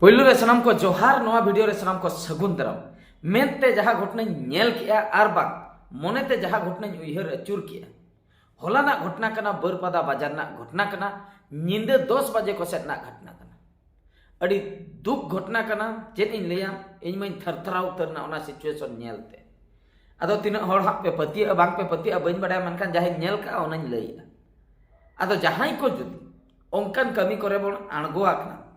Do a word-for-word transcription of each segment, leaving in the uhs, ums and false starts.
ᱯᱳᱭᱞᱳ ᱨᱮ ᱥᱟᱱᱟᱢ ᱠᱚ ᱡᱚᱦᱟᱨ, ᱱᱚᱣᱟ ᱵᱷᱤᱰᱤᱭᱳ ᱨᱮ ᱥᱟᱱᱟᱢ ᱠᱚ ᱥᱟᱹᱜᱩᱱ ᱫᱟᱨᱟᱢ᱾ ᱢᱮᱱᱛᱮ ᱡᱟᱦᱟᱸ ᱜᱷᱚᱴᱚᱱᱟᱧ ᱧᱮᱞ ᱠᱮᱜᱼᱟ ᱟᱨ ᱵᱟᱝ ᱢᱚᱱᱮᱛᱮ ᱡᱟᱦᱟᱸ ᱜᱷᱚᱴᱚᱱᱟᱧ ᱩᱭᱦᱟᱹᱨ ᱟᱹᱪᱩᱨ ᱠᱮᱜᱼᱟ, ᱦᱚᱞᱟᱱᱟᱜ ᱜᱷᱚᱴᱚᱱᱟ ᱠᱟᱱᱟ, ᱵᱟᱹᱨᱯᱟᱫᱟ ᱵᱟᱡᱟᱨ ᱨᱮᱱᱟᱜ ᱜᱷᱚᱴᱚᱱᱟ ᱠᱟᱱᱟ, ᱧᱤᱫᱟᱹ ᱫᱚᱥ ᱵᱟᱡᱮ ᱠᱚ ᱥᱮᱫ ᱨᱮᱱᱟᱜ ᱜᱷᱚᱴᱚᱱᱟ ᱠᱟᱱᱟ᱾ ᱟᱹᱰᱤ ᱫᱩᱠ ᱜᱷᱚᱴᱚᱱᱟ ᱠᱟᱱᱟ᱾ ᱪᱮᱫ ᱤᱧ ᱞᱟᱹᱭᱟ, ᱤᱧ ᱢᱟᱧ ᱛᱷᱟᱨ ᱛᱷᱟᱨᱟᱣ ᱩᱛᱟᱹᱨ ᱮᱱᱟ ᱚᱱᱟ ᱥᱤᱪᱩᱭᱮᱥᱚᱱ ᱧᱮᱞᱛᱮ᱾ ᱟᱫᱚ ᱛᱤᱱᱟᱹᱜ ᱦᱚᱲ ᱦᱟᱸᱜ ᱯᱮ ᱯᱟᱹᱛᱭᱟᱹᱜᱼᱟ ᱵᱟᱝ ᱯᱮ ᱯᱟᱹᱛᱭᱟᱹᱜᱼᱟ ᱵᱟᱹᱧ ᱵᱟᱰᱟᱭᱟ, ᱢᱮᱱᱠᱷᱟᱱ ᱡᱟᱦᱟᱸᱧ ᱧᱮᱞ ᱠᱟᱜᱼᱟ ᱚᱱᱟᱧ ᱞᱟᱹᱭᱮᱜᱼᱟ᱾ ᱟᱫᱚ ᱡᱟᱦᱟᱸᱭ ᱠᱚ ᱡᱩᱫᱤ ᱚᱱᱠᱟᱱ ᱠᱟᱹᱢᱤ ᱠᱚᱨᱮ ᱵᱚᱱ ᱟᱬᱜᱚ ᱟᱠᱟᱱᱟ,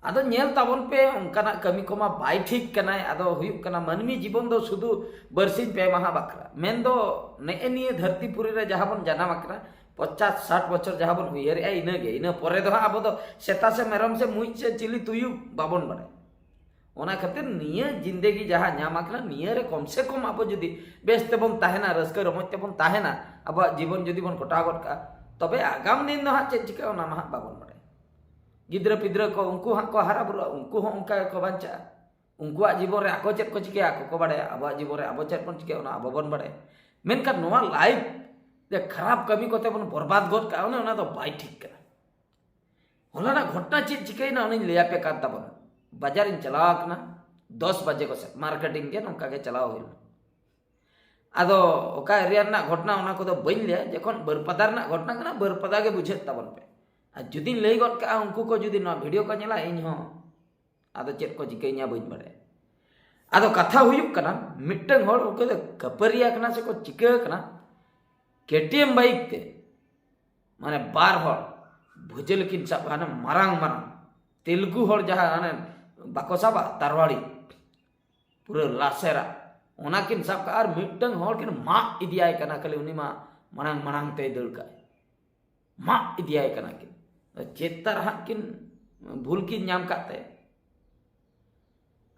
ᱟᱫᱚ ᱧᱮᱞ ᱛᱟᱵᱚᱱ ᱯᱮ, ᱚᱱᱠᱟᱱᱟᱜ ᱠᱟᱹᱢᱤ ᱠᱚᱢᱟ ᱵᱟᱭ ᱴᱷᱤᱠ ᱠᱟᱱᱟᱭ᱾ ᱟᱫᱚ ᱦᱩᱭᱩᱜ ᱠᱟᱱᱟ, ᱢᱟᱹᱱᱢᱤ ᱡᱤᱵᱚᱱ ᱫᱚ ᱥᱩᱫᱷᱩ ᱵᱟᱨᱥᱤᱧ ᱯᱮ ᱢᱟᱦᱟ ᱵᱟᱠᱷᱨᱟ, ᱢᱮᱱᱫᱚ ᱱᱮᱜᱼᱮ ᱱᱤᱭᱟᱹ ᱫᱷᱟᱹᱨᱛᱤ ᱯᱩᱨᱤ ᱨᱮ ᱡᱟᱦᱟᱸ ᱵᱚᱱ ᱡᱟᱱᱟᱢ ᱟᱠᱟᱱᱟ, ᱯᱚᱧᱪᱟᱥ ᱥᱟᱴ ᱵᱚᱪᱷᱚᱨ ᱡᱟᱦᱟᱸ ᱵᱚᱱ ᱩᱭᱦᱟᱹᱨᱮᱜᱼᱟ, ᱤᱱᱟᱹᱜᱮ᱾ ᱤᱱᱟᱹ ᱯᱚᱨᱮ ᱫᱚ ᱦᱟᱸᱜ ᱟᱵᱚ ᱫᱚ ᱥᱮᱛᱟ ᱥᱮ ᱢᱮᱨᱚᱢ ᱥᱮ ᱢᱩᱡ ᱥᱮ ᱪᱤᱞᱤ ᱛᱩᱭᱩ ᱵᱟᱵᱚᱱ ᱵᱟᱲᱟᱭᱟ᱾ ᱚᱱᱟ ᱠᱷᱟᱹᱛᱤᱨ ᱱᱤᱭᱟᱹ ᱡᱤᱱᱫᱮᱜᱤ ᱡᱟᱦᱟᱸ ᱧᱟᱢ ᱟᱠᱟᱱᱟ, ᱱᱤᱭᱟᱹ ᱨᱮ ᱠᱚᱢ ᱥᱮ ᱠᱚᱢ ᱟᱵᱚ ᱡᱩᱫᱤ ᱵᱮᱥ ᱛᱮᱵᱚᱱ ᱛᱟᱦᱮᱱᱟ, ᱨᱟᱹᱥᱠᱟᱹ ᱨᱚᱢᱚᱡᱽ ᱛᱮᱵᱚᱱ ᱛᱟᱦᱮᱱᱟ, ᱟᱵᱚᱣᱟᱜ ᱡᱤᱵᱚᱱ ᱡᱩᱫᱤ ᱵᱚᱱ ᱠᱚᱴᱟᱣ ᱜᱚᱫ ᱠᱟᱜᱼᱟ, ᱛᱚᱵᱮ ᱟᱜᱟᱢ ᱫᱤᱱ ᱫᱚ ᱦᱟᱸᱜ ᱪᱮᱫ ᱪᱤᱠᱟᱹᱜᱼᱟ ᱚᱱᱟ ᱢᱟ ᱦᱟᱸᱜ ᱵᱟᱵᱚᱱ ᱵᱟᱲᱟᱭᱟ᱾ ᱜᱤᱫᱽᱨᱟᱹ ᱯᱤᱫᱽᱨᱟᱹ ᱠᱚ ᱩᱱᱠᱩ ᱦᱟᱸᱜ ᱠᱚ ᱦᱟᱨᱟ ᱵᱩᱨᱩᱜᱼᱟ, ᱩᱱᱠᱩ ᱦᱚᱸ ᱚᱱᱠᱟ ᱜᱮᱠᱚ ᱵᱟᱧᱪᱟᱜᱼᱟ᱾ ᱩᱱᱠᱩᱣᱟᱜ ᱡᱤᱵᱚᱱ ᱨᱮ ᱟᱠᱚ ᱪᱮᱫ ᱠᱚ ᱪᱤᱠᱟᱹᱭᱟ ᱟᱠᱚ ᱠᱚ ᱵᱟᱲᱟᱭᱟ, ᱟᱵᱚᱣᱟᱜ ᱡᱤᱵᱚᱱ ᱨᱮ ᱟᱵᱚ ᱪᱮᱫ ᱵᱚᱱ ᱪᱤᱠᱟᱹᱭᱟ ᱚᱱᱟ ᱟᱵᱚ ᱵᱚᱱ ᱵᱟᱲᱟᱭᱟ᱾ ᱢᱮᱱᱠᱷᱟᱱ ᱱᱚᱣᱟ ᱞᱟᱭᱤᱯᱷ ᱨᱮ ᱠᱷᱟᱨᱟᱯ ᱠᱟᱹᱢᱤ ᱠᱚᱛᱮ ᱵᱚᱱ ᱵᱚᱨᱵᱟᱫ ᱜᱚᱫ ᱠᱟᱜᱼᱟ, ᱚᱱᱮ ᱚᱱᱟ ᱫᱚ ᱵᱟᱭ ᱴᱷᱤᱠ ᱠᱟᱱᱟ᱾ ᱦᱚᱞᱟᱱᱟᱜ ᱜᱷᱚᱴᱚᱱᱟ ᱪᱮᱫ ᱪᱤᱠᱟᱹᱭᱮᱱᱟ ᱚᱱᱟᱧ ᱞᱟᱹᱭ ᱟᱯᱮ ᱠᱟᱱ ᱛᱟᱵᱚᱱᱟ᱾ ᱵᱟᱡᱟᱨᱤᱧ ᱪᱟᱞᱟᱣ ᱟᱠᱟᱱᱟ ᱫᱚᱥ ᱵᱟᱡᱮ ᱠᱚ ᱥᱮᱫ, ᱢᱟᱨᱠᱮᱴᱤᱝ ᱜᱮ ᱱᱚᱝᱠᱟ ᱜᱮ ᱪᱟᱞᱟᱣ ᱦᱩᱭ ᱞᱮᱱᱟ᱾ ᱟᱫᱚ ᱚᱠᱟ ᱮᱨᱤᱭᱟ ᱨᱮᱱᱟᱜ ᱜᱷᱚᱴᱚᱱᱟ ᱚᱱᱟ ᱠᱚᱫᱚ ᱵᱟᱹᱧ ᱞᱟᱹᱭᱟ, ᱡᱚᱠᱷᱚᱱ ᱵᱟᱹᱨᱯᱟᱫᱟ ᱨᱮᱱᱟᱜ ᱜᱷᱚᱴᱚᱱᱟ ᱠᱟᱱᱟ ᱵᱟᱹᱨᱯᱟᱫᱟ ᱜᱮ ᱵᱩᱡᱷᱟᱹᱜ ᱛᱟᱵᱚᱱ ᱯᱮ᱾ ᱟᱨ ᱡᱩᱫᱤᱧ ᱞᱟᱹᱭ ᱜᱚᱫ ᱠᱟᱜᱼᱟ ᱩᱱᱠᱩ ᱠᱚ ᱡᱩᱫᱤ ᱱᱚᱣᱟ ᱵᱷᱤᱰᱤᱭᱳ ᱠᱚ ᱧᱮᱞᱟ, ᱤᱧ ᱦᱚᱸ ᱟᱫᱚ ᱪᱮᱫ ᱠᱚ ᱪᱤᱠᱟᱹᱧᱟ ᱵᱟᱹᱧ ᱵᱟᱲᱟᱭᱟ᱾ ᱟᱫᱚ ᱠᱟᱛᱷᱟ ᱦᱩᱭᱩᱜ ᱠᱟᱱᱟ, ᱢᱤᱫᱴᱟᱝ ᱦᱚᱲ ᱩᱱᱠᱩ ᱫᱚ ᱠᱷᱟᱹᱯᱟᱹᱨᱤᱭᱟ ᱠᱟᱱᱟ ᱥᱮ ᱠᱚ ᱪᱤᱠᱟᱹ ᱠᱟᱱᱟ, ᱠᱮᱴᱤᱮᱢ ᱵᱟᱭᱤᱠ ᱛᱮ, ᱢᱟᱱᱮ ᱵᱟᱨ ᱦᱚᱲ ᱵᱷᱩᱡᱟᱹᱞ ᱠᱤᱱ ᱥᱟᱵ ᱠᱟᱜᱼᱟ, ᱦᱟᱱᱮ ᱢᱟᱨᱟᱝ ᱢᱟᱨᱟᱝ ᱛᱮᱞᱜᱩ ᱦᱚᱲ ᱡᱟᱦᱟᱸ ᱦᱟᱱᱮ ᱵᱟᱠᱚ ᱥᱟᱵᱟ ᱛᱟᱨᱣᱟᱲᱤ, ᱯᱩᱨᱟᱹ ᱞᱟᱥᱮᱨᱟ, ᱚᱱᱟ ᱠᱤᱱ ᱥᱟᱵ ᱠᱟᱜᱼᱟ ᱟᱨ ᱢᱤᱫᱴᱟᱝ ᱦᱚᱲ ᱠᱤᱱ ᱢᱟᱜ ᱤᱫᱤᱭᱟᱭ ᱠᱟᱱᱟ, ᱠᱷᱟᱹᱞᱤ ᱩᱱᱤ ᱢᱟ ᱢᱟᱲᱟᱝ ᱢᱟᱲᱟᱝ ᱛᱮᱭ ᱫᱟᱹᱲ ᱠᱟᱜᱼᱟᱭ, ᱢᱟᱜ ᱤᱫᱤᱭᱟᱭ ᱠᱟᱱᱟ ᱠᱤᱱ᱾ ᱪᱮᱫ ᱛᱟᱨ ᱦᱟᱸᱜ ᱠᱤᱱ ᱵᱷᱩᱞ ᱠᱤᱱ ᱧᱟᱢ ᱠᱟᱜ ᱛᱟᱭᱟ᱾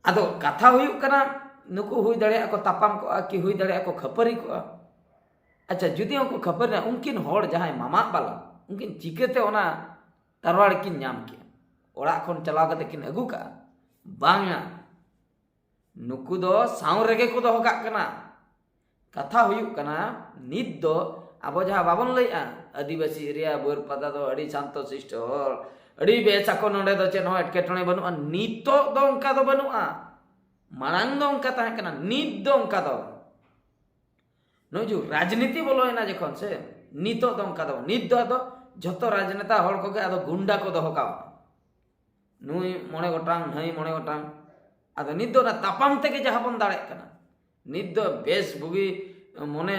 ᱟᱫᱚ ᱠᱟᱛᱷᱟ ᱦᱩᱭᱩᱜ ᱠᱟᱱᱟ, ᱱᱩᱠᱩ ᱦᱩᱭ ᱫᱟᱲᱮᱭᱟᱜᱼᱟ ᱠᱚ ᱛᱟᱯᱟᱢ ᱠᱚᱜᱼᱟ, ᱠᱤ ᱦᱩᱭ ᱫᱟᱲᱮᱭᱟᱜᱼᱟ ᱠᱚ ᱠᱷᱟᱹᱯᱟᱹᱨᱤ ᱠᱚᱜᱼᱟ᱾ ᱟᱪᱪᱷᱟ, ᱡᱩᱫᱤ ᱩᱱᱠᱩ ᱠᱷᱟᱹᱯᱟᱹᱨᱤ ᱨᱮ ᱩᱱᱠᱤᱱ ᱦᱚᱲ ᱡᱟᱦᱟᱸᱭ ᱢᱟᱢᱟᱜ ᱵᱟᱞᱟ, ᱩᱱᱠᱤᱱ ᱪᱤᱠᱟᱹᱛᱮ ᱚᱱᱟ ᱛᱟᱨᱣᱟᱲ ᱠᱤᱱ ᱧᱟᱢ ᱠᱮᱜᱼᱟ? ᱚᱲᱟᱜ ᱠᱷᱚᱱ ᱪᱟᱞᱟᱣ ᱠᱟᱛᱮ ᱠᱤᱱ ᱟᱹᱜᱩ ᱠᱟᱜᱼᱟ? ᱵᱟᱝᱟ, ᱱᱩᱠᱩ ᱫᱚ ᱥᱟᱶ ᱨᱮᱜᱮ ᱠᱚ ᱫᱚᱦᱚ ᱠᱟᱜ ᱠᱟᱱᱟ᱾ ᱠᱟᱛᱷᱟ ᱦᱩᱭᱩᱜ ᱠᱟᱱᱟ, ᱱᱤᱛ ᱫᱚ ᱟᱵᱚ ᱡᱟᱦᱟᱸ ᱵᱟᱵᱚᱱ ᱞᱟᱹᱭᱮᱜᱼᱟ, ᱟᱹᱫᱤᱵᱟᱹᱥᱤ ᱮᱨᱤᱭᱟ ᱵᱟᱹᱨᱯᱟᱫᱟ ᱫᱚ ᱟᱹᱰᱤ ᱥᱟᱱᱛᱚ ᱥᱤᱥᱴᱚ ᱦᱚᱲ, ᱟᱹᱰᱤ ᱵᱮᱥ ᱟᱠᱚ, ᱱᱚᱰᱮ ᱫᱚ ᱪᱮᱫ ᱦᱚᱸ ᱮᱴᱠᱮᱴᱚᱬᱮ ᱵᱟᱹᱱᱩᱜᱼᱟ᱾ ᱱᱤᱛᱚᱜ ᱫᱚ ᱚᱱᱠᱟ ᱫᱚ ᱵᱟᱹᱱᱩᱜᱼᱟ, ᱢᱟᱲᱟᱝ ᱫᱚ ᱚᱱᱠᱟ ᱛᱟᱦᱮᱸ ᱠᱟᱱᱟ, ᱱᱤᱛ ᱫᱚ ᱚᱱᱠᱟ ᱫᱚ ᱵᱟᱝ᱾ ᱱᱚᱜᱼᱚᱭ ᱡᱮ ᱨᱟᱡᱽᱱᱤᱛᱤ ᱵᱚᱞᱚᱭᱮᱱᱟ ᱡᱚᱠᱷᱚᱱ ᱥᱮ, ᱱᱤᱛᱚᱜ ᱫᱚ ᱚᱱᱠᱟ ᱫᱚ ᱵᱟᱝ᱾ ᱱᱤᱛ ᱫᱚ ᱟᱫᱚ ᱡᱷᱚᱛᱚ ᱨᱟᱡᱽᱱᱮᱛᱟ ᱦᱚᱲ ᱠᱚᱜᱮ ᱟᱫᱚ ᱜᱩᱱᱰᱟ ᱠᱚ ᱫᱚᱦᱚ ᱠᱟᱣᱟ, ᱱᱩᱭ ᱢᱚᱬᱮ ᱜᱚᱴᱟᱝ, ᱱᱟᱹᱭ ᱢᱚᱬᱮ ᱜᱚᱴᱟᱝ᱾ ᱟᱫᱚ ᱱᱤᱛ ᱫᱚ ᱚᱱᱟ ᱛᱟᱯᱟᱢ ᱛᱮᱜᱮ ᱡᱟᱦᱟᱸ ᱵᱚᱱ ᱫᱟᱲᱮᱜ ᱠᱟᱱᱟ᱾ ᱱᱤᱛ ᱫᱚ ᱵᱮᱥ ᱵᱩᱜᱤ ᱢᱚᱱᱮ,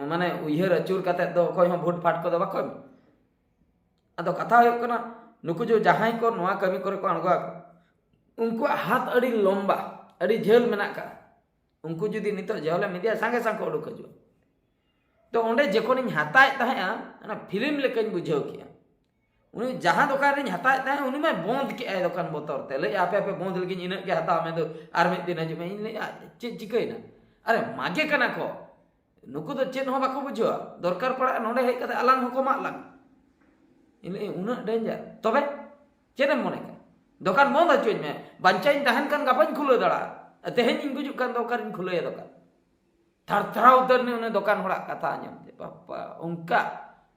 ᱢᱟᱱᱮ ᱩᱭᱦᱟᱹᱨ ᱟᱹᱪᱩᱨ ᱠᱟᱛᱮ ᱫᱚ ᱚᱠᱚᱭ ᱦᱚᱸ ᱵᱷᱳᱴ ᱯᱷᱟᱴ ᱠᱚᱫᱚ ᱵᱟᱠᱚ ᱮᱢᱟ᱾ ᱟᱫᱚ ᱠᱟᱛᱷᱟ ᱦᱩᱭᱩᱜ ᱠᱟᱱᱟ, ᱱᱩᱠᱩ ᱡᱚ ᱡᱟᱦᱟᱸᱭ ᱠᱚ ᱱᱚᱣᱟ ᱠᱟᱹᱢᱤ ᱠᱚᱨᱮ ᱠᱚ ᱟᱬᱜᱚ ᱟᱠᱟᱱᱟ, ᱩᱱᱠᱩᱣᱟᱜ ᱦᱟᱛ ᱟᱹᱰᱤ ᱞᱚᱢᱵᱟ, ᱟᱹᱰᱤ ᱡᱷᱟᱹᱞ ᱢᱮᱱᱟᱜ ᱠᱟᱜᱼᱟ᱾ ᱩᱱᱠᱩ ᱡᱩᱫᱤ ᱱᱤᱛᱚᱜ ᱡᱮᱦᱚᱞᱮᱢ ᱤᱫᱤᱭᱟ, ᱥᱟᱸᱜᱮ ᱥᱟᱸᱜᱮ ᱠᱚ ᱩᱰᱩᱠ ᱦᱤᱡᱩᱜᱼᱟ᱾ ᱛᱚ ᱚᱸᱰᱮ ᱡᱚᱠᱷᱚᱱᱤᱧ ᱦᱟᱛᱟᱣᱮᱫ ᱛᱟᱦᱮᱸᱜᱼᱟ, ᱚᱱᱟ ᱯᱷᱤᱞᱢ ᱞᱮᱠᱟᱧ ᱵᱩᱡᱷᱟᱹᱣ ᱠᱮᱜᱼᱟ᱾ ᱩᱱᱤ ᱡᱟᱦᱟᱸ ᱫᱚᱠᱟᱱ ᱨᱤᱧ ᱦᱟᱛᱟᱣᱮᱫ ᱛᱟᱦᱮᱸᱫ, ᱩᱱᱤ ᱢᱟᱭ ᱵᱚᱸᱫᱽ ᱠᱮᱜᱼᱟᱭ ᱫᱚᱠᱟᱱ ᱵᱚᱛᱚᱨ ᱛᱮ᱾ ᱞᱟᱹᱭ, "ᱟᱯᱮ ᱟᱯᱮ ᱵᱚᱸᱫᱽ ᱞᱟᱹᱜᱤᱫ ᱤᱱᱟᱹᱜ ᱜᱮ ᱦᱟᱛᱟᱣ ᱢᱮ, ᱫᱩ ᱟᱨ ᱢᱤᱫ ᱫᱤᱱ ᱦᱤᱡᱩᱜ ᱢᱮ᱾" ᱤᱧ ᱞᱟᱹᱭᱟ, "ᱪᱮᱫ ᱪᱤᱠᱟᱹᱭᱮᱱᱟ?" ᱟᱨᱮ, ᱢᱟᱜᱮ ᱠᱟᱱᱟ ᱠᱚ, ᱱᱩᱠᱩ ᱫᱚ ᱪᱮᱫ ᱦᱚᱸ ᱵᱟᱠᱚ ᱵᱩᱡᱷᱟᱹᱣᱟ᱾ ᱫᱚᱨᱠᱟᱨ ᱯᱟᱲᱟᱜᱼᱟ, ᱱᱚᱰᱮ ᱦᱮᱡ ᱠᱟᱛᱮ ᱟᱞᱟᱝ ᱦᱚᱸᱠᱚ ᱢᱟᱜ ᱞᱟᱝ᱾ ᱤᱧ ᱞᱟᱹᱭᱟ, "ᱩᱱᱟᱹᱜ ᱰᱮᱧᱡᱟᱨ?" ᱛᱚᱵᱮ ᱪᱮᱫ ᱮᱢ ᱢᱚᱱᱮ ᱠᱟᱜ? ᱫᱚᱠᱟᱱ ᱵᱚᱱᱫ ᱦᱚᱪᱚᱧ ᱢᱮ, ᱵᱟᱧᱪᱟᱣᱤᱧ ᱛᱟᱦᱮᱱ ᱠᱷᱟᱱ ᱜᱟᱯᱟᱧ ᱠᱷᱩᱞᱟᱹᱣ ᱫᱟᱲᱮᱭᱟᱜᱼᱟ᱾ ᱛᱮᱦᱮᱧ ᱤᱧ ᱜᱩᱡᱩᱜ ᱠᱷᱟᱱ ᱫᱚ ᱚᱠᱟᱨᱤᱧ ᱠᱷᱩᱞᱟᱹᱣᱭᱟ ᱫᱚᱠᱟᱱ? ᱛᱷᱟᱨ ᱛᱷᱟᱨᱟᱣ ᱩᱛᱟᱹᱨ ᱮᱱᱟᱭ ᱩᱱᱤ ᱫᱚᱠᱟᱱ ᱦᱚᱲᱟᱜ ᱠᱟᱛᱷᱟ ᱟᱸᱡᱚᱢ ᱛᱮ, ᱵᱟᱯᱟ, ᱚᱱᱠᱟ᱾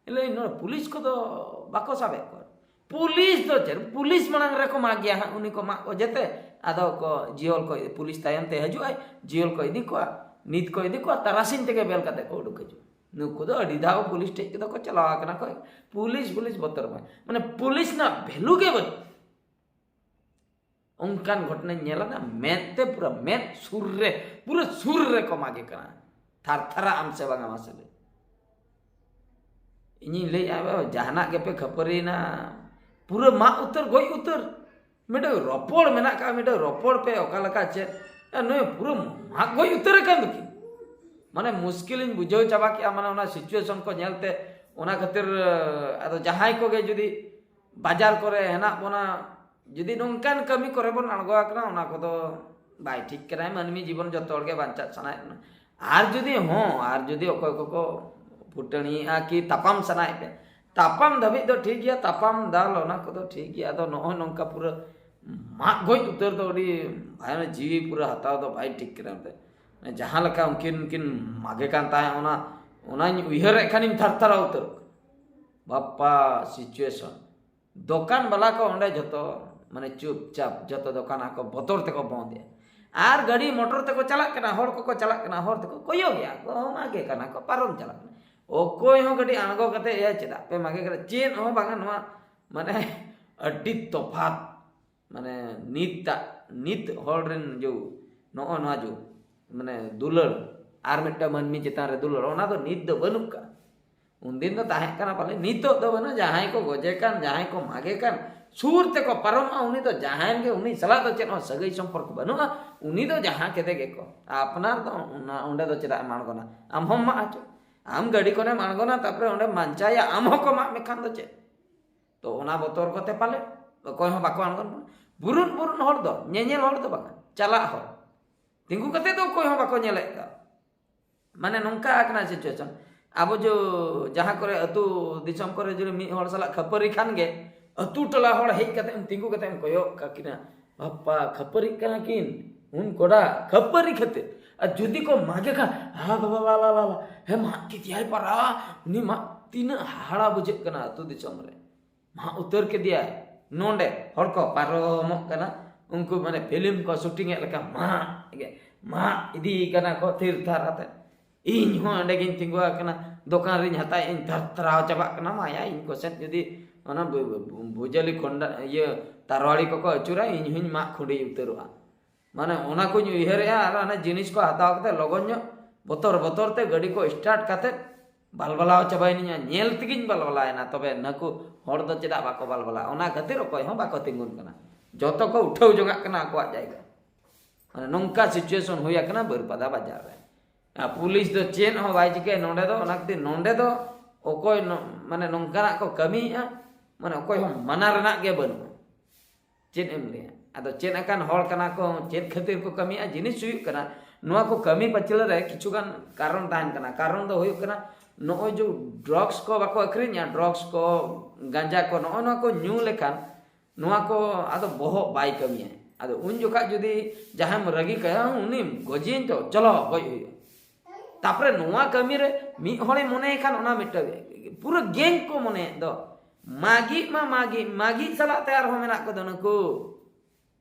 ᱤᱧ ᱞᱟᱹᱭ, ᱱᱚᱰᱮ ᱯᱩᱞᱤᱥ ᱠᱚᱫᱚ ᱵᱟᱠᱚ ᱥᱟᱵᱮᱫ ᱠᱚᱣᱟ? ᱯᱩᱞᱤᱥ ᱫᱚ ᱪᱮᱫ? ᱯᱩᱞᱤᱥ ᱢᱟᱲᱟᱝ ᱨᱮᱠᱚ ᱢᱟᱜ ᱜᱮᱭᱟ ᱦᱟᱸᱜ, ᱩᱱᱤ ᱠᱚ ᱢᱟᱜ ᱚᱡᱮᱛᱮ᱾ ᱟᱫᱚ ᱠᱚ ᱡᱤᱦᱚᱞ ᱠᱚ, ᱯᱩᱞᱤᱥ ᱛᱟᱭᱚᱢ ᱛᱮ ᱦᱤᱡᱩᱜ ᱟᱭ, ᱡᱤᱦᱚᱞ ᱠᱚ ᱤᱫᱤ ᱠᱚᱣᱟ, ᱱᱤᱛ ᱠᱚ ᱤᱫᱤ ᱠᱚᱣᱟ, ᱛᱟᱨᱟᱥᱤᱧ ᱛᱮᱜᱮ ᱵᱮᱞ ᱠᱟᱛᱮ ᱠᱚ ᱩᱰᱩᱠ ᱦᱤᱡᱩᱜᱼᱟ᱾ ᱱᱩᱠᱩ ᱫᱚ ᱟᱹᱰᱤ ᱫᱷᱟᱣ ᱯᱩᱞᱤᱥ ᱴᱷᱮᱡ ᱠᱚᱫᱚ ᱠᱚ ᱪᱟᱞᱟᱣ ᱟᱠᱟᱱᱟ ᱠᱚ᱾ ᱯᱩᱞᱤᱥ, ᱯᱩᱞᱤᱥ ᱵᱚᱛᱚᱨ ᱢᱟ, ᱢᱟᱱᱮ ᱯᱩᱞᱤᱥ ᱨᱮᱱᱟᱜ ᱵᱷᱮᱞᱩ ᱜᱮ ᱵᱟᱹᱱᱩᱜ᱾ ᱚᱱᱠᱟᱱ ᱜᱷᱚᱴᱚᱱᱟᱧ ᱧᱮᱞ ᱮᱫᱟ, ᱢᱮᱫ ᱛᱮ ᱯᱩᱨᱟᱹ ᱢᱮᱫ ᱥᱩᱨ ᱨᱮ, ᱯᱩᱨᱟᱹ ᱥᱩᱨ ᱨᱮ ᱠᱚ ᱢᱟᱜᱮ ᱠᱟᱱᱟ᱾ ᱛᱷᱟᱨ ᱛᱷᱟᱨᱟᱜ ᱟᱢ ᱥᱮ ᱵᱟᱝᱟ ᱢᱟᱥᱮ ᱞᱟᱹᱭ? ᱤᱧᱤᱧ ᱞᱟᱹᱭᱮᱫᱼᱟ, ᱵᱟᱵᱟ, ᱡᱟᱦᱟᱱᱟᱜ ᱜᱮᱯᱮ ᱠᱷᱟᱹᱯᱟᱹᱨᱤᱭᱮᱱᱟ, ᱯᱩᱨᱟᱹ ᱢᱟᱜ ᱩᱛᱟᱹᱨ, ᱜᱚᱡ ᱩᱛᱟᱹᱨ᱾ ᱢᱤᱫᱴᱟᱝ ᱨᱚᱯᱚᱲ ᱢᱮᱱᱟᱜ ᱠᱟᱜᱼᱟ, ᱢᱤᱫᱴᱟᱝ ᱨᱚᱯᱚᱲ ᱯᱮ, ᱚᱠᱟ ᱞᱮᱠᱟ ᱪᱮᱫ? ᱱᱩᱭ ᱯᱩᱨᱟᱹ ᱢᱟᱜ ᱜᱚᱡ ᱩᱛᱟᱹᱨ ᱟᱠᱟᱱ ᱫᱚᱠᱤᱱ᱾ ᱢᱟᱱᱮ ᱢᱩᱥᱠᱤᱞᱤᱧ ᱵᱩᱡᱷᱟᱹᱣ ᱪᱟᱵᱟ ᱠᱮᱜᱼᱟ, ᱢᱟᱱᱮ ᱚᱱᱟ situation ᱠᱚ ᱧᱮᱞᱛᱮ᱾ ᱚᱱᱟ ᱠᱷᱟᱹᱛᱤᱨ, ᱟᱫᱚ ᱡᱟᱦᱟᱸᱭ ᱠᱚᱜᱮ ᱡᱩᱫᱤ ᱵᱟᱡᱟᱨ ᱠᱚᱨᱮ ᱦᱮᱱᱟᱜ ᱵᱚᱱᱟ, ᱡᱩᱫᱤ ᱱᱚᱝᱠᱟᱱ ᱠᱟᱹᱢᱤ ᱠᱚᱨᱮ ᱵᱚᱱ ᱟᱬᱜᱚ ᱟᱠᱟᱱᱟ, ᱚᱱᱟ ᱠᱚᱫᱚ ᱵᱟᱭ ᱴᱷᱤᱠ ᱠᱟᱱᱟ᱾ ᱢᱟᱹᱱᱢᱤ ᱡᱤᱵᱚᱱ ᱡᱚᱛᱚ ᱦᱚᱲ ᱜᱮ ᱵᱟᱧᱪᱟᱜ ᱥᱟᱱᱟᱭᱮᱫ ᱵᱚᱱᱟ᱾ ᱟᱨ ᱡᱩᱫᱤ ᱦᱚᱸ, ᱟᱨ ᱡᱩᱫᱤ ᱚᱠᱚᱭ ᱠᱚᱠᱚ ᱯᱷᱩᱴᱟᱹᱱᱤᱭᱮᱫᱼᱟ ᱠᱤ ᱛᱟᱯᱟᱢ ᱥᱟᱱᱟᱭᱮᱫ ᱯᱮ, ᱛᱟᱯᱟᱢ ᱫᱷᱟᱹᱵᱤᱡ ᱫᱚ ᱴᱷᱤᱠ ᱜᱮᱭᱟ, ᱛᱟᱯᱟᱢ ᱫᱟᱞ ᱚᱱᱟ ᱠᱚᱫᱚ ᱴᱷᱤᱠ ᱜᱮᱭᱟ᱾ ᱟᱫᱚ ᱱᱚᱜᱼᱚᱭ ᱱᱚᱝᱠᱟ ᱯᱩᱨᱟᱹ ᱢᱟᱜ ᱜᱚᱡ ᱩᱛᱟᱹᱨ ᱫᱚ ᱟᱹᱰᱤ ᱵᱷᱟᱭᱟᱱᱚᱠ, ᱡᱤᱣᱤ ᱯᱩᱨᱟᱹ ᱦᱟᱛᱟᱣ ᱫᱚ ᱵᱟᱭ ᱴᱷᱤᱠ ᱠᱟᱱᱟ᱾ ᱮᱱᱛᱮ ᱡᱟᱦᱟᱸ ᱞᱮᱠᱟ ᱩᱱᱠᱤᱱ ᱠᱤᱱ ᱢᱟᱜᱮ ᱠᱟᱱ ᱛᱟᱦᱮᱸᱫ, ᱚᱱᱟ, ᱚᱱᱟᱧ ᱩᱭᱦᱟᱹᱨᱮᱫ ᱠᱷᱟᱱᱤᱧ ᱛᱷᱟᱨ ᱛᱷᱟᱨᱟᱣ ᱩᱛᱟᱹᱨᱚᱜ ᱠᱟᱱᱟ᱾ ᱵᱟᱯᱟ situation᱾ ᱫᱚᱠᱟᱱ ᱵᱟᱞᱟ ᱠᱚ ᱚᱸᱰᱮ ᱡᱷᱚᱛᱚ ᱢᱟᱱᱮ ᱪᱩᱯᱪᱟᱯ ᱡᱷᱚᱛᱚ ᱫᱚᱠᱟᱱ ᱟᱠᱚ ᱵᱚᱛᱚᱨ ᱛᱮᱠᱚ ᱵᱚᱸᱫᱮᱜᱼᱟ᱾ ᱟᱨ ᱜᱟᱹᱰᱤ ᱢᱚᱴᱚᱨ ᱛᱮᱠᱚ ᱪᱟᱞᱟᱜ ᱠᱟᱱᱟ, ᱦᱚᱲ ᱠᱚᱠᱚ ᱪᱟᱞᱟᱜ ᱠᱟᱱᱟ, ᱦᱚᱨ ᱛᱮᱠᱚ ᱠᱚᱭᱚᱜᱮᱜᱼᱟ ᱠᱚ, ᱢᱟᱜᱮ ᱠᱟᱱᱟ ᱠᱚ, ᱯᱟᱨᱚᱢ ᱪᱟᱞᱟᱜ ᱠᱟᱱᱟ᱾ ᱚᱠᱚᱭ ᱦᱚᱸ ᱠᱟᱹᱴᱤᱡ ᱟᱬᱜᱚ ᱠᱟᱛᱮ, "ᱮ, ᱪᱮᱫᱟᱜ ᱯᱮ ᱢᱟᱜᱮ ᱠᱟᱱᱟ?" ᱪᱮᱫ ᱦᱚᱸ ᱵᱟᱝᱟ᱾ ᱱᱚᱣᱟ ᱢᱟᱱᱮ ᱟᱹᱰᱤ ᱛᱚᱯᱷᱟᱛ, ᱢᱟᱱᱮ ᱱᱤᱛᱟᱜ, ᱱᱤᱛ ᱦᱚᱲ ᱨᱮᱱ ᱡᱮ ᱱᱚᱜᱼᱚ ᱱᱚᱣᱟ ᱡᱮ ᱢᱟᱱᱮ ᱫᱩᱞᱟᱹᱲ, ᱟᱨ ᱢᱤᱫᱴᱟᱝ ᱢᱟᱹᱱᱢᱤ ᱪᱮᱛᱟᱱ ᱨᱮ ᱫᱩᱞᱟᱹᱲ, ᱚᱱᱟ ᱫᱚ ᱱᱤᱛ ᱫᱚ ᱵᱟᱹᱱᱩᱜ ᱠᱟᱜᱼᱟ᱾ ᱩᱱᱫᱤᱱ ᱫᱚ ᱛᱟᱦᱮᱸ ᱠᱟᱱᱟ ᱯᱟᱞᱮ, ᱱᱤᱛᱚᱜ ᱫᱚ ᱵᱟᱹᱱᱩᱜᱼᱟ᱾ ᱡᱟᱦᱟᱸᱭ ᱠᱚ ᱜᱚᱡᱮ ᱠᱟᱱ, ᱡᱟᱦᱟᱸᱭ ᱠᱚ ᱢᱟᱜᱮ ᱠᱟᱱ, ᱥᱩᱨ ᱛᱮᱠᱚ ᱯᱟᱨᱚᱢᱚᱜᱼᱟ, ᱩᱱᱤ ᱫᱚ ᱡᱟᱦᱟᱸᱭ ᱜᱮ, ᱩᱱᱤ ᱥᱟᱞᱟᱜ ᱫᱚ ᱪᱮᱫ ᱦᱚᱸ ᱥᱟᱹᱜᱟᱹᱭ ᱥᱚᱢᱯᱚᱨᱠᱚ ᱵᱟᱹᱱᱩᱜᱼᱟ, ᱩᱱᱤ ᱫᱚ ᱡᱟᱦᱟᱸ ᱠᱮᱫᱮ ᱜᱮᱠᱚ᱾ ᱟᱯᱱᱟᱨ ᱫᱚ ᱚᱱᱟ, ᱚᱸᱰᱮ ᱫᱚ ᱪᱮᱫᱟᱜ ᱮᱢ ᱟᱬᱜᱚᱱᱟ? ᱟᱢ ᱦᱚᱸᱢ ᱢᱟᱜ ᱦᱚᱪᱚ, ᱟᱢ ᱜᱟᱹᱰᱤ ᱠᱷᱚᱱᱮᱢ ᱟᱬᱜᱚᱱᱟ, ᱛᱟᱨᱯᱚᱨᱮ ᱚᱸᱰᱮᱢ ᱢᱟᱧᱪᱟᱭᱟ, ᱟᱢ ᱦᱚᱸᱠᱚ ᱢᱟᱜ ᱢᱮᱠᱷᱟᱱ ᱫᱚ ᱪᱮᱫ? ᱛᱚ ᱚᱱᱟ ᱵᱚᱛᱚᱨ ᱠᱚᱛᱮ ᱯᱟᱞᱮ ᱚᱠᱚᱭ ᱦᱚᱸ ᱵᱟᱠᱚ ᱟᱬᱜᱚᱱ ᱠᱟᱱᱟ᱾ ᱵᱩᱨᱩᱱ ᱵᱩᱨᱩᱱ ᱦᱚᱲ ᱫᱚ, ᱧᱮᱧᱮᱞ ᱦᱚᱲ ᱫᱚ ᱵᱟᱝᱟ, ᱪᱟᱞᱟᱜ ᱦᱚᱲ᱾ ᱛᱤᱸᱜᱩ ᱠᱟᱛᱮ ᱫᱚ ᱚᱠᱚᱭ ᱦᱚᱸ ᱵᱟᱠᱚ ᱧᱮᱞᱮᱫ ᱠᱚᱣᱟ᱾ ᱢᱟᱱᱮ ᱱᱚᱝᱠᱟ ᱟᱠᱟᱱᱟ situation᱾ ᱟᱵᱚ ᱡᱚ ᱡᱟᱦᱟᱸ ᱠᱚᱨᱮ ᱟᱹᱛᱩ ᱫᱤᱥᱚᱢ ᱠᱚᱨᱮ ᱡᱩᱫᱤ ᱢᱤᱫ ᱦᱚᱲ ᱥᱟᱞᱟᱜ ᱠᱷᱟᱹᱯᱟᱹᱨᱤ ᱠᱷᱟᱱ ᱜᱮ, ᱟᱹᱛᱩ ᱴᱚᱞᱟ ᱦᱚᱲ ᱦᱮᱡ ᱠᱟᱛᱮ ᱮᱢ ᱛᱤᱸᱜᱩ ᱠᱟᱛᱮ ᱮᱢ ᱠᱚᱭᱚᱜ ᱠᱟᱠᱤᱱᱟ, "ᱵᱟᱯᱟ, ᱠᱷᱟᱹᱯᱟᱹᱨᱤᱜ ᱠᱟᱱᱟ ᱠᱤᱱ ᱩᱱ ᱠᱚᱲᱟ, ᱠᱷᱟᱹᱯᱟᱹᱨᱤ ᱠᱷᱟᱹᱛᱤᱨ᱾ ᱟᱨ ᱡᱩᱫᱤ ᱠᱚ ᱢᱟᱜᱮ ᱠᱷᱟᱱ, ᱦᱟ ᱵᱟᱵᱟ, ᱵᱟᱵᱟ, ᱵᱟᱵᱟ, ᱦᱮ ᱢᱟᱜ ᱠᱮᱫᱮᱭᱟᱭ ᱯᱟᱨᱟ, ᱩᱱᱤ ᱢᱟᱜ", ᱛᱤᱱᱟᱹᱜ ᱦᱟᱦᱟᱲᱟ ᱵᱩᱡᱷᱟᱹᱜ ᱠᱟᱱᱟ ᱟᱹᱛᱩ ᱫᱤᱥᱚᱢ ᱨᱮ᱾ ᱢᱟᱜ ᱩᱛᱟᱹᱨ ᱠᱮᱫᱮᱭᱟᱭ᱾ ᱱᱚᱰᱮ ᱦᱚᱲ ᱠᱚ ᱯᱟᱨᱚᱢᱚᱜ ᱠᱟᱱᱟ, ᱩᱱᱠᱩ ᱢᱟᱱᱮ ᱯᱷᱤᱞᱢ ᱠᱚ ᱥᱩᱴᱤᱝ ᱮᱫ ᱞᱮᱠᱟ, ᱢᱟᱜ ᱜᱮ, ᱢᱟᱜ ᱤᱫᱤ ᱠᱟᱱᱟ ᱠᱚ ᱛᱷᱤᱨ ᱛᱷᱟᱨ ᱟᱛᱮ᱾ ᱤᱧ ᱦᱚᱸ ᱚᱸᱰᱮ ᱜᱤᱧ ᱛᱤᱸᱜᱩ ᱟᱠᱟᱱᱟ, ᱫᱚᱠᱟᱱ ᱨᱤᱧ ᱦᱟᱛᱟᱣ, ᱤᱧ ᱛᱷᱟᱨ ᱛᱷᱟᱨᱟᱣ ᱪᱟᱵᱟᱜ ᱠᱟᱱᱟ᱾ ᱢᱟᱭᱟ, ᱤᱧ ᱠᱚᱥᱮᱫ ᱡᱩᱫᱤ ᱚᱱᱟ ᱵᱩ-, ᱵᱩ-, ᱵᱩᱡᱟᱹᱞᱤ ᱠᱷᱚᱱᱰᱟ, ᱤᱭᱟᱹ, ᱛᱟᱨᱣᱟᱲᱤ ᱠᱚᱠᱚ ᱟᱹᱪᱩᱨᱟ, ᱤᱧ ᱦᱚᱸᱧ ᱢᱟᱜ ᱠᱷᱩᱸᱰᱤ ᱩᱛᱟᱹᱨᱚᱜᱼᱟ᱾ ᱢᱟᱱᱮ ᱚᱱᱟ ᱠᱚᱧ ᱩᱭᱦᱟᱹᱨᱮᱜᱼᱟ᱾ ᱟᱨ ᱚᱱᱟ ᱡᱤᱱᱤᱥ ᱠᱚ ᱦᱟᱛᱟᱣ ᱠᱟᱛᱮ ᱞᱚᱜᱚᱱ ᱧᱚᱜ ᱵᱚᱛᱚᱨ ᱵᱚᱛᱚᱨ ᱛᱮ ᱜᱟᱹᱰᱤ ᱠᱚ start ᱠᱟᱛᱮ ᱵᱟᱞᱵᱟᱞᱟᱣ ᱪᱟᱵᱟᱭᱮᱱᱟᱹᱧ᱾ ᱧᱮᱞ ᱛᱮᱜᱮᱧ ᱵᱟᱞᱵᱟᱞᱟᱭᱮᱱᱟ᱾ ᱛᱚᱵᱮ ᱱᱟᱹᱠᱩ ᱦᱚᱲ ᱫᱚ ᱪᱮᱫᱟᱜ ᱵᱟᱠᱚ ᱵᱟᱞᱵᱟᱞᱟᱜᱼᱟ? ᱚᱱᱟ ᱠᱷᱟᱹᱛᱤᱨ ᱚᱠᱚᱭ ᱦᱚᱸ ᱵᱟᱠᱚ ᱛᱤᱸᱜᱩᱱ ᱠᱟᱱᱟ, ᱡᱚᱛᱚ ᱠᱚ ᱩᱴᱷᱟᱹᱣ ᱡᱚᱝᱟᱜ ᱠᱟᱱᱟ ᱟᱠᱚᱣᱟᱜ ᱡᱟᱭᱜᱟ᱾ ᱢᱟᱱᱮ ᱱᱚᱝᱠᱟ situation ᱦᱩᱭ ᱟᱠᱟᱱᱟ ᱵᱟᱹᱨᱯᱟᱫᱟ ᱵᱟᱡᱟᱨ ᱨᱮ᱾ ᱟᱨ ᱯᱩᱞᱤᱥ ᱫᱚ ᱪᱮᱫ ᱦᱚᱸ ᱵᱟᱭ ᱪᱤᱠᱟᱹᱭᱟ ᱱᱚᱸᱰᱮ ᱫᱚ᱾ ᱚᱱᱟ ᱠᱷᱟᱹᱛᱤᱨ ᱱᱚᱸᱰᱮ ᱫᱚ ᱚᱠᱚᱭ ᱱᱚ-, ᱢᱟᱱᱮ ᱱᱚᱝᱠᱟᱱᱟᱜ ᱠᱚ ᱠᱟᱹᱢᱤᱭᱮᱫᱼᱟ, ᱢᱟᱱᱮ ᱚᱠᱚᱭ ᱦᱚᱸ ᱢᱟᱱᱟ ᱨᱮᱱᱟᱜ ᱜᱮ ᱵᱟᱹᱱᱩᱜᱼᱟ᱾ ᱪᱮᱫ ᱮᱢ ᱞᱟᱹᱭᱟ? ᱟᱫᱚ ᱪᱮᱫ ᱟᱠᱟᱱ ᱦᱚᱲ ᱠᱟᱱᱟ ᱠᱚ, ᱪᱮᱫ ᱠᱷᱟᱹᱛᱤᱨ ᱠᱚ ᱠᱟᱹᱢᱤᱭᱮᱫᱼᱟ? ᱡᱤᱱᱤᱥ ᱦᱩᱭᱩᱜ ᱠᱟᱱᱟ, ᱱᱚᱣᱟ ᱠᱚ ᱠᱟᱹᱢᱤ ᱯᱟᱹᱪᱷᱞᱟᱹ ᱨᱮ ᱠᱤᱪᱷᱩ ᱜᱟᱱ ᱠᱟᱨᱚᱱ ᱛᱟᱦᱮᱱ ᱠᱟᱱᱟ᱾ ᱠᱟᱨᱚᱱ ᱫᱚ ᱦᱩᱭᱩᱜ ᱠᱟᱱᱟ, ᱱᱚᱜᱼᱚᱭ ᱡᱮ drugs ᱠᱚ ᱵᱟᱠᱚ ᱟᱹᱠᱷᱨᱤᱧᱟ, drugs ᱠᱚ, ᱜᱟᱸᱡᱟ ᱠᱚ, ᱱᱚᱜᱼᱚ ᱱᱚᱣᱟ ᱠᱚ ᱧᱩ ᱞᱮᱠᱷᱟᱱ ᱱᱚᱣᱟ ᱠᱚ ᱟᱫᱚ ᱵᱚᱦᱚᱜ ᱵᱟᱭ ᱠᱟᱹᱢᱤᱭᱟ᱾ ᱟᱫᱚ ᱩᱱ ᱡᱚᱠᱷᱟᱡ ᱡᱩᱫᱤ ᱡᱟᱦᱟᱸᱭᱮᱢ ᱨᱟᱹᱜᱤ ᱠᱟᱭᱟ, ᱩᱱᱤᱢ ᱜᱚᱡᱮᱭᱟᱹᱧ ᱛᱚ, ᱪᱚᱞᱚ ᱜᱚᱡ ᱦᱩᱭᱩᱜᱼᱟ᱾ ᱛᱟᱯᱚᱨᱮ ᱱᱚᱣᱟ ᱠᱟᱹᱢᱤ ᱨᱮ ᱢᱤᱫ ᱦᱚᱲᱮ ᱢᱚᱱᱮᱭ ᱠᱷᱟᱱ ᱚᱱᱟ ᱢᱤᱫᱴᱟᱝ ᱯᱩᱨᱟᱹ gang ᱠᱚ ᱢᱚᱱᱮᱭᱮᱫ ᱫᱚ, ᱢᱟᱹᱜᱤ ᱢᱟ ᱢᱟᱹᱜᱤ, ᱢᱟᱹᱜᱤ ᱥᱟᱞᱟᱜ ᱛᱮ ᱟᱨᱦᱚᱸ ᱢᱮᱱᱟᱜ ᱠᱚᱫᱚ ᱱᱩᱠᱩ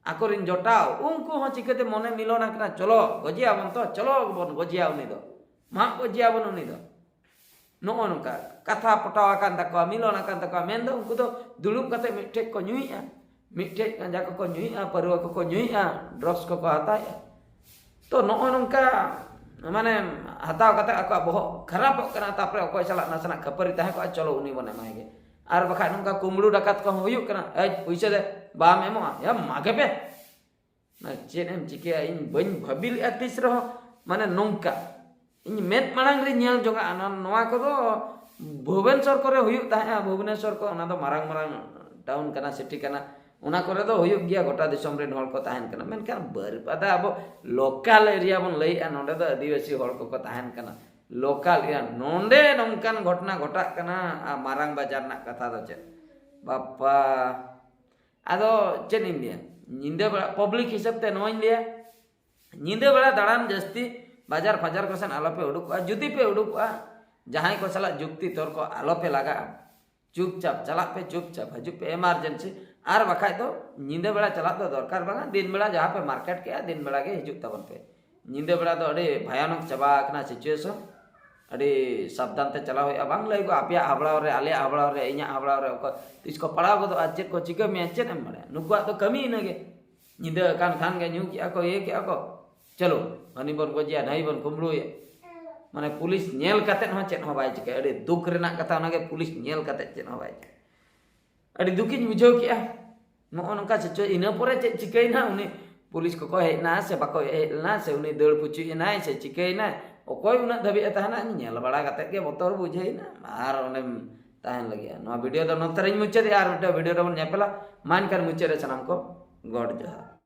ᱟᱠᱚᱨᱮᱱ ᱡᱚᱴᱟᱣ, ᱩᱱᱠᱩ ᱦᱚᱸ ᱪᱤᱠᱟᱹᱛᱮ ᱢᱚᱱᱮ ᱢᱤᱞᱚᱱ ᱟᱠᱟᱱᱟ, ᱪᱚᱞᱚ ᱜᱚᱡᱮᱭᱟᱵᱚᱱ ᱛᱚ, ᱪᱚᱞᱚ ᱵᱚᱱ ᱜᱚᱡᱮᱭᱟ ᱩᱱᱤ ᱫᱚ, ᱢᱟᱜ ᱜᱚᱡᱮᱭᱟᱵᱚᱱ ᱩᱱᱤ ᱫᱚ᱾ ᱱᱚᱜᱼᱚ ᱱᱚᱝᱠᱟ ᱠᱟᱛᱷᱟ ᱯᱚᱴᱟᱣ ᱟᱠᱟᱱ ᱛᱟᱠᱚᱣᱟ, ᱢᱤᱞᱚᱱ ᱟᱠᱟᱱ ᱛᱟᱠᱚᱣᱟ, ᱢᱮᱱᱫᱚ ᱩᱱᱠᱩ ᱫᱚ ᱫᱩᱲᱩᱵ ᱠᱟᱛᱮ ᱢᱤᱫᱴᱷᱮᱡ ᱠᱚ ᱧᱩᱭᱮᱫᱼᱟ, ᱢᱤᱫᱴᱷᱮᱡ ᱜᱟᱸᱡᱟ ᱠᱚᱠᱚ ᱧᱩᱭᱮᱫᱼᱟ, ᱯᱟᱹᱨᱣᱟᱹ ᱠᱚᱠᱚ ᱧᱩᱭᱮᱫᱼᱟ, ᱰᱨᱟᱜᱽᱥ ᱠᱚᱠᱚ ᱦᱟᱛᱟᱣᱮᱫᱼᱟ᱾ ᱛᱚ ᱱᱚᱜᱼᱚ ᱱᱚᱝᱠᱟ ᱢᱟᱱᱮ ᱦᱟᱛᱟᱣ ᱠᱟᱛᱮ ᱟᱠᱚᱣᱟᱜ ᱵᱚᱦᱚᱜ ᱠᱷᱟᱨᱟᱯᱚᱜ ᱠᱟᱱᱟ, ᱛᱟᱯᱚᱨᱮ ᱚᱠᱚᱭ ᱥᱟᱞᱟᱜ ᱱᱟᱥᱮᱱᱟᱜ ᱠᱷᱟᱹᱯᱟᱹᱨᱤ ᱛᱟᱦᱮᱸ ᱠᱚᱜᱼᱟ, ᱪᱚᱞᱚ ᱩᱱᱤ ᱵᱚᱱ ᱮᱢᱟᱭ ᱜᱮ, ᱟᱨ ᱵᱟᱠᱷᱟᱡ ᱱᱚᱝᱠᱟ ᱠᱩᱢᱵᱽᱲᱩ ᱰᱟᱠᱟᱛ ᱠᱚᱦᱚᱸ ᱦᱩᱭᱩᱜ ᱠᱟᱱᱟ, ᱮᱭ ᱯᱩᱭᱥᱟᱹ ᱫᱮ, ᱵᱟᱢ ᱮᱢᱚᱜᱼᱟ, ᱭᱟ ᱢᱟᱜᱮ ᱯᱮ᱾ ᱪᱮᱫ ᱮᱢ ᱪᱤᱠᱟᱹᱭᱟ? ᱤᱧ ᱵᱟᱹᱧ ᱵᱷᱟᱹᱵᱤ ᱞᱮᱫᱼᱟ ᱛᱤᱥ ᱨᱮᱦᱚᱸ, ᱢᱟᱱᱮ ᱱᱚᱝᱠᱟ ᱤᱧ ᱢᱮᱫ ᱢᱟᱲᱟᱝ ᱨᱮ ᱧᱮᱞ ᱡᱚᱝᱟᱜᱼᱟ᱾ ᱱᱚᱣᱟ ᱠᱚᱫᱚ ᱵᱷᱩᱵᱮᱱᱥᱚᱨ ᱠᱚᱨᱮ ᱦᱩᱭᱩᱜ ᱛᱟᱦᱮᱸᱜᱼᱟ᱾ ᱵᱷᱩᱵᱮᱱᱮᱥᱚᱨ ᱠᱚ, ᱚᱱᱟ ᱫᱚ ᱢᱟᱨᱟᱝ ᱢᱟᱨᱟᱝ ᱴᱟᱣᱩᱱ ᱠᱟᱱᱟ, ᱥᱤᱴᱤ ᱠᱟᱱᱟ, ᱚᱱᱟ ᱠᱚᱨᱮ ᱫᱚ ᱦᱩᱭᱩᱜ ᱜᱮᱭᱟ, ᱜᱚᱴᱟ ᱫᱤᱥᱚᱢ ᱨᱮᱱ ᱦᱚᱲ ᱠᱚ ᱛᱟᱦᱮᱱ ᱠᱟᱱᱟ᱾ ᱢᱮᱱᱠᱷᱟᱱ ᱵᱟᱹᱨᱯᱟᱫᱟ ᱟᱵᱚ ᱞᱳᱠᱟᱞ ᱮᱨᱤᱭᱟ ᱵᱚᱱ ᱞᱟᱹᱭᱮᱜᱼᱟ, ᱱᱚᱰᱮ ᱫᱚ ᱟᱹᱫᱤᱵᱟᱹᱥᱤ ᱦᱚᱲ ᱠᱚᱠᱚ ᱛᱟᱦᱮᱱ ᱠᱟᱱᱟ᱾ ᱞᱳᱠᱟᱞ ᱮᱨᱤᱭᱟ ᱱᱚᱰᱮ ᱱᱚᱝᱠᱟᱱ ᱜᱷᱚᱴᱚᱱᱟ ᱜᱷᱚᱴᱟᱜ ᱠᱟᱱᱟ, ᱟᱨ ᱢᱟᱨᱟᱝ ᱵᱟᱡᱟᱨ ᱨᱮᱱᱟᱜ ᱠᱟᱛᱷᱟ ᱫᱚ ᱪᱮᱫ? ᱵᱟᱯᱟ, ᱟᱫᱚ ᱪᱮᱫ ᱤᱧ ᱞᱟᱹᱭᱟ, ᱧᱤᱫᱟᱹ ᱵᱮᱲᱟ ᱯᱟᱵᱽᱞᱤᱠ ᱦᱤᱥᱟᱹᱵ ᱛᱮ ᱱᱚᱣᱟᱧ ᱞᱟᱹᱭᱟ, ᱧᱤᱫᱟᱹ ᱵᱮᱲᱟ ᱫᱟᱬᱟᱱ ᱡᱟᱹᱥᱛᱤ ᱵᱟᱡᱟᱨ ᱯᱷᱟᱡᱟᱨ ᱠᱚᱥᱮᱱ ᱟᱞᱚᱯᱮ ᱩᱰᱩᱠᱚᱜᱼᱟ᱾ ᱡᱩᱫᱤ ᱯᱮ ᱩᱰᱩᱠᱚᱜᱼᱟ, ᱡᱟᱦᱟᱸᱭ ᱠᱚ ᱥᱟᱞᱟᱜ ᱡᱩᱠᱛᱤ ᱛᱚᱨᱠᱚ ᱟᱞᱚᱯᱮ ᱞᱟᱜᱟᱜᱼᱟ᱾ ᱪᱩᱯᱪᱟᱯ ᱪᱟᱞᱟᱜ ᱯᱮ, ᱪᱩᱯᱪᱟᱯ ᱦᱤᱡᱩᱜ ᱯᱮ, ᱮᱢᱟᱨᱡᱮᱱᱥᱤ᱾ ᱟᱨ ᱵᱟᱠᱷᱟᱡ ᱫᱚ ᱧᱤᱫᱟᱹ ᱵᱮᱲᱟ ᱪᱟᱞᱟᱜ ᱫᱚ ᱫᱚᱨᱠᱟᱨ ᱵᱟᱝᱟ, ᱫᱤᱱ ᱵᱮᱲᱟ ᱡᱟᱦᱟᱸ ᱯᱮ ᱢᱟᱨᱠᱮᱴ ᱠᱮᱜᱼᱟ, ᱫᱤᱱ ᱵᱮᱲᱟ ᱜᱮ ᱦᱤᱡᱩᱜ ᱛᱟᱵᱚᱱ ᱯᱮ᱾ ᱧᱤᱫᱟᱹ ᱵᱮᱲᱟ ᱫᱚ ᱟᱹᱰᱤ ᱵᱷᱟᱭᱟᱱᱚᱠ ᱪᱟᱵᱟ ᱟᱠᱟᱱᱟ ᱥᱤᱪᱩᱭᱮᱥᱚᱱ᱾ ᱟᱹᱰᱤ ᱥᱟᱵᱫᱷᱟᱱ ᱛᱮ ᱪᱟᱞᱟᱣ ᱦᱩᱭᱩᱜᱼᱟ᱾ ᱵᱟᱝ ᱞᱟᱹᱭᱚᱜᱼᱟ ᱟᱯᱮᱭᱟᱜ ᱦᱟᱵᱲᱟᱣ ᱨᱮ, ᱟᱞᱮᱭᱟᱜ ᱦᱟᱵᱲᱟᱣ ᱨᱮ, ᱤᱧᱟᱹᱜ ᱦᱟᱵᱲᱟᱣ ᱨᱮ ᱚᱠᱚᱭ ᱛᱤᱥ ᱠᱚ ᱯᱟᱲᱟᱣ ᱜᱚᱫᱚᱜᱼᱟ, ᱪᱮᱫ ᱠᱚ ᱪᱤᱠᱟᱹ ᱢᱮᱭᱟ, ᱪᱮᱫ ᱮᱢ ᱵᱟᱲᱟᱭᱟ? ᱱᱩᱠᱩᱣᱟᱜ ᱫᱚ ᱠᱟᱹᱢᱤ ᱤᱱᱟᱹᱜᱮ᱾ ᱧᱤᱫᱟᱹ ᱟᱠᱟᱱ ᱠᱷᱟᱱ ᱜᱮ ᱧᱩ ᱠᱮᱜᱼᱟ ᱠᱚ, ᱤᱭᱟᱹ ᱠᱮᱜᱼᱟ ᱠᱚ, ᱪᱚᱞᱚ ᱦᱟᱹᱱᱤ ᱵᱚᱱ ᱜᱚᱡᱮᱭᱟ, ᱱᱟᱹᱭ ᱵᱚᱱ ᱠᱩᱢᱵᱽᱲᱩᱭᱟ᱾ ᱢᱟᱱᱮ ᱯᱩᱞᱤᱥ ᱧᱮᱞ ᱠᱟᱛᱮᱫ ᱦᱚᱸ ᱪᱮᱫ ᱦᱚᱸ ᱵᱟᱭ ᱪᱤᱠᱟᱹᱭᱟ᱾ ᱟᱹᱰᱤ ᱫᱩᱠ ᱨᱮᱱᱟᱜ ᱠᱟᱛᱷᱟ ᱚᱱᱟᱜᱮ, ᱯᱩᱞᱤᱥ ᱧᱮᱞ ᱠᱟᱛᱮᱫ ᱪᱮᱫ ᱦᱚᱸ ᱵᱟᱭ ᱪᱤᱠᱟᱹᱭᱟ᱾ ᱟᱹᱰᱤ ᱫᱩᱠᱤᱧ ᱵᱩᱡᱷᱟᱹᱣ ᱠᱮᱜᱼᱟ᱾ ᱱᱚᱜᱼᱚ ᱱᱚᱝᱠᱟ ᱥᱤᱪᱩᱭᱮᱥᱚᱱ᱾ ᱤᱱᱟᱹ ᱯᱚᱨᱮ ᱪᱮᱫ ᱪᱤᱠᱟᱹᱭᱮᱱᱟ? ᱩᱱᱤ ᱯᱩᱞᱤᱥ ᱠᱚᱠᱚ ᱦᱮᱡ ᱮᱱᱟ ᱥᱮ ᱵᱟᱠᱚ ᱦᱮᱡ ᱞᱮᱱᱟ, ᱥᱮ ᱩᱱᱤ ᱫᱟᱹᱲ ᱯᱩᱪᱩᱡ ᱮᱱᱟᱭ ᱥᱮ ᱪᱤᱠᱟᱹᱭᱮᱱᱟᱭ, ᱚᱠᱚᱭ ᱩᱱᱟᱹᱜ ᱫᱷᱟᱹᱵᱤᱡ ᱮ ᱛᱟᱦᱮᱱᱟ? ᱧᱮᱞ ᱵᱟᱲᱟ ᱠᱟᱛᱮᱫ ᱜᱮ ᱵᱚᱛᱚᱨ ᱵᱩᱡᱷᱟᱹᱣᱮᱱᱟ, ᱟᱨ ᱚᱸᱰᱮᱢ ᱛᱟᱦᱮᱱ ᱞᱟᱹᱜᱤᱫᱼᱟ᱾ ᱱᱚᱣᱟ ᱵᱷᱤᱰᱤᱭᱳ ᱫᱚ ᱱᱚᱛᱮ ᱨᱮᱧ ᱢᱩᱪᱟᱹᱫᱮᱜᱼᱟ, ᱟᱨ ᱢᱤᱫᱴᱟᱝ ᱵᱷᱤᱰᱤᱭᱳ ᱨᱮᱵᱚᱱ ᱧᱮᱯᱮᱞᱟ᱾ ᱢᱟ ᱮᱱᱠᱷᱟᱱ ᱢᱩᱪᱟᱹᱫ ᱨᱮ ᱥᱟᱱᱟᱢ ᱠᱚ ᱜᱚᱰ ᱡᱚᱦᱟᱨ᱾